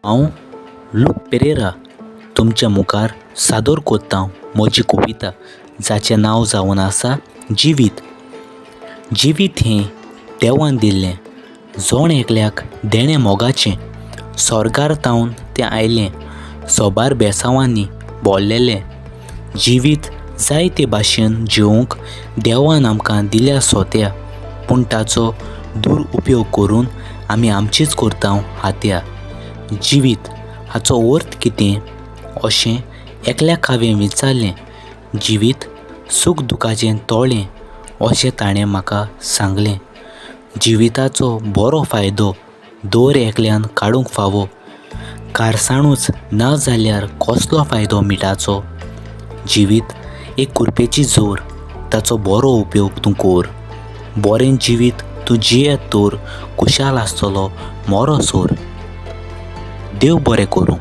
हांव लूक पेरेरा तुमच्या मुखार सादर कोत्ता म्हजी कविता जाचें नांव जावन आसा जिवीत. जिवीत हें देवान दिल्लें, जण एकल्याक देणें मोगाचें. स्वर्गार तावन तें आयलें, सोबार बेसांवांनी भोल्लेलें. जिवीत जायते भाशेन जिवंक देवान आमकां दिल्या सोत्या, पूण ताचो दुरुपयोग करून आमी आमचीच करता हात्या. जिवीत हाचो अर्थ कितें अशें एकल्याक हांवें विचारलें. जिवीत सूख दुखाचें तोळें अशें ताणें म्हाका सांगलें. जिविताचो बरो फायदो दर एकल्यान काडूंक फावो, कारसाणूच ना जाल्यार कसलो फायदो मिठाचो. जिवीत एक कुरपेची जोर, ताचो बरो उपयोग तूं कोर. बरें जिवीत तूं जियेत तर खुशाल आसतलो मरोसर. देव बरें करूं.